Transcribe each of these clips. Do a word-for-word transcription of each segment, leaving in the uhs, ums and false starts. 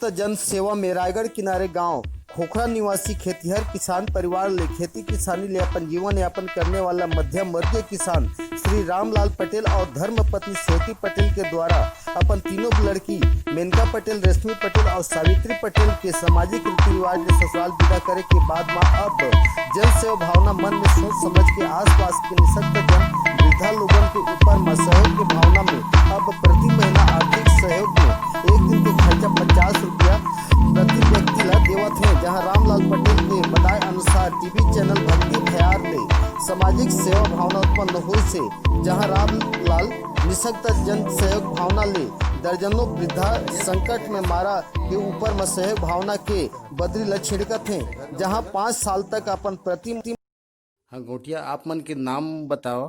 त जन सेवा में रायगढ़ किनारे गांव खोखरा निवासी खेतिहर किसान परिवार ले खेती किसानी ले अपन जीवन यापन करने वाला मध्यम वर्गीय किसान श्री रामलाल पटेल और धर्मपत्नी सेवती पटेल के द्वारा अपन तीनों लड़की मेनका पटेल, रेशमी पटेल और सावित्री पटेल के सामाजिक रीति रिवाज ले ससुराल विदा करे के बाद म अब जन सेवा भावना मन में सोच समझ के आसपास के निसक्त जन वृद्धा लोगन के ऊपर म सहयोग के भावना में अब प्रति महीना आर्थिक सहयोग में एक दिन के खर्चा पचास रुपया प्रति व्यक्ति ला देवत हे, जहां रामलाल पटेल के बताए अनुसार टीवी चैनल भक्ति भयार ले सामाजिक सेवा भावना उत्पन्न होइस हे, जहां रामलाल निसक्त जन सहयोग भावना ले दर्जनों वृद्धा संकट में मारा के ऊपर म सहयोग भावना के बदरी ल छिड़कत हे, जहां पाँच साल तक अपन प्रति हाँ, गोटिया, आप मन के नाम बताओ।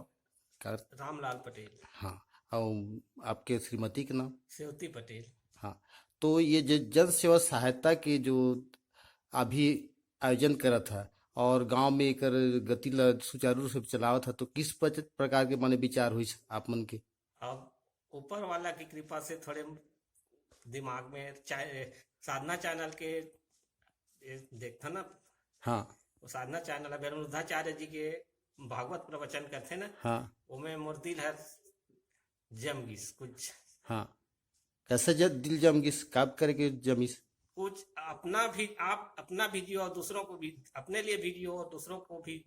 का? रामलाल पटेल। हाँ, और आपके श्रीमती के नाम? सेवती पटेल। हाँ, तो ये जो जन सेवा सहायता के जो अभी आयोजन करत है और गांव में एकर गति ला सुचारू रूप से चलावत है, तो किस प्रकार के माने विचार हुई आप मन के? अब ऊपर वाला की कृपा से थोड़े दिमाग में चा-, साधना चैनल के, ए, देखता ना। हाँ। वो साधना चैनल अभी अनिरुद्धाचार्य जी के भागवत प्रवचन करते ना। हाँ। ओमे मोर दिल हर जम गिस कुछ। हाँ। कैसे ज-, दिल जम गिस, काब करे के जमिस? कुछ अपना भी, आप अपना भी जियो और दूसरों को भी, अपने लिए भी जियो और दूसरों को भी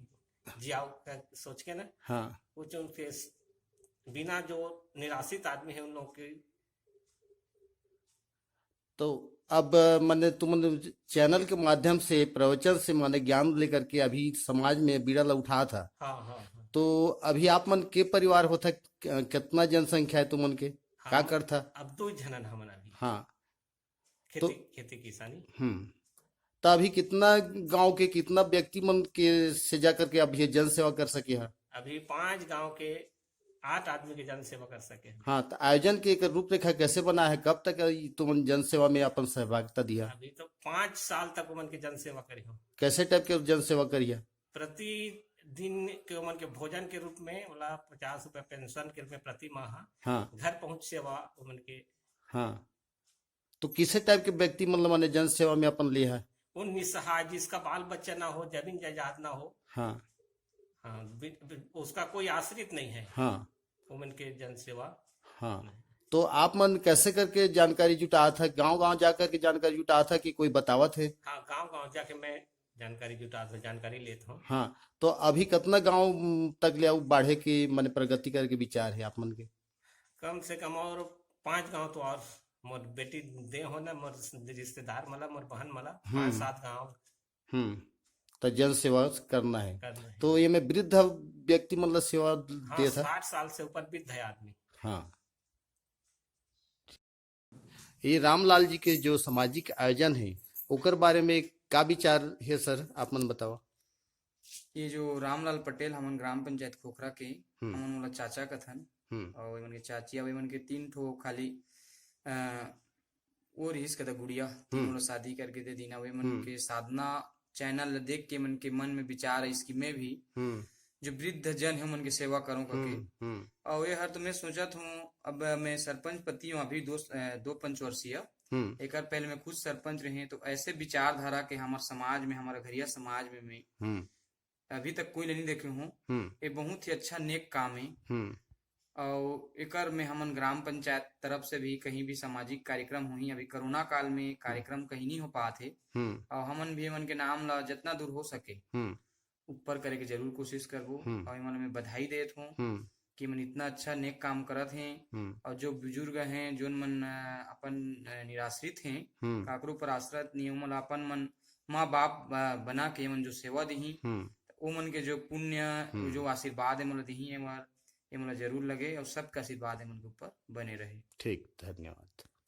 जियाओ, कर सोच के ना। हाँ। कुछ उनके स-, बिना जो निराश्रित आदमी है उन लोगों की। तो अब, माने, तुमन चैनल के माध्यम से, प्रवचन से, माने, ज्ञान लेकर के अभी समाज में बीड़ा ला उठात हा। हाँ, हाँ, हाँ। तो अभी आप मन के परिवार होत हा, क-, कितना जनसंख्या है तुमन के? का हम करत हा? अब दो झनन हमन अभी। हाँ। खेती, तो खेती किसानी। हम्म। तो अभी कितना गांव के, कितना व्यक्ति मन के से जा करके अभी ये जन सेवा कर सके हा? अभी पांच गांव के आठ आदमी के जन सेवा कर सके हैं। हाँ, तो आयोजन के एक रूपरेखा कैसे बना है? कब तक ई तुमन जन सेवा में अपन सहभागिता दिया? अभी तो पाँच साल तक उमन के जन सेवा करी हो। कैसे टाइप के जन सेवा करिया? प्रतिदिन के उमन के भोजन के रूप में, ओला पचास रुपया पेंशन के रूप में प्रति माह हाँ। घर पहुंच सेवा उमन के। हाँ, तो किसे टाइप के व्यक्ति, मतलब, माने, जन सेवा में अपन लिया है? उन निसहाय, जिसका बाल बच्चा ना हो, जमीन जायदाद ना हो, हाँ। हाँ, बि-, बि-, उसका कोई आश्रित नहीं है, हाँ। उमन के जन सेवा। हाँ। नहीं। तो आप मन कैसे करके जानकारी जुटात है? गांव-गांव जा करके जानकारी जुटात है कि कोई बतावत है? हाँ, गांव-गांव जाके मैं जानकारी जुटात हूँ, जानकारी लेत हूँ। हाँ, तो अभी कितना गांव, उम, तक ले आऊ बढ़े के, माने, प्रगति करे के विचार है आप मन के? कम से कम और पांच गांव तो और मोर बेटी दे हो ना, मोर रिश्तेदार मला, मोर बहन मला, हम्म। पांच सात गांव। हम्म, तो जन सेवा करना है। करना है। तो ये में वृद्ध व्यक्ति, मतलब, सेवा हाँ, देत है? साठ साल से ऊपर वृद्ध है आदमी। हाँ। ये रामलाल जी के जो सामाजिक आयोजन है, ओकर बारे में का विचार है सर, आप मन बताओ। ये जो रामलाल पटेल, हमन ग्राम पंचायत खोखरा के, हम्म। हमन ओला चाचा कथन, हम्म। और एमन के चाची, अब एमन के तीन ठो खाली, अ, वो रिहिस कदा गुड़िया, तीनों हम्म। ला शादी करके दे दीन। अब एमन हम्म। के साधना चैनल ला देख के एमन के मन में विचार आइस कि मैं भी हम्म। जो वृद्ध जन है, उमन के सेवा करूं करके। हम्म, हम्म। और ये हर तो मैं सोचत हूँ, अब मैं सरपंच पति हूँ अभी दो, अ, दो पंचवर्षीय। हम्म। एकर पहले मैं खुद सरपंच रहे, तो ऐसे विचारधारा के हमार समाज में, हमारा घरिया समाज में, में हम्म। अभी तक कोई ले नहीं देखे हूँ। हम्म। ये बहुत ही अच्छा नेक काम है। हम्म। और एकर में हमन ग्राम पंचायत तरफ से भी कहीं भी सामाजिक कार्यक्रम होही, अभी कोरोना काल में कार्यक्रम कहीं नहीं हो पात है। हम्म। और हमन भी एमन के नाम ला जितना दूर हो सके हम्म। ऊपर करे के जरूर कोशिश करबो। हम्म। और एमन मैं बधाई देत हूँ हम्म। कि एमन इतना अच्छा नेक काम करत हैं। हम्म। और जो बुजुर्ग हैं, जोन मन, अ, अपन, अ, निराश्रित हैं, हम्म। काकरो पर आश्रित नहीं, ओमन ला अपन मन माँ बाप, अ, बना के एमन जो सेवा देही, हम्म। ओमन के जो पुण्य, हम्म। जो आशीर्वाद एमन ला देही, एमन, एमन ला जरूर लगे और सबका आशीर्वाद एमन के ऊपर बने रहे। ठीक, धन्यवाद।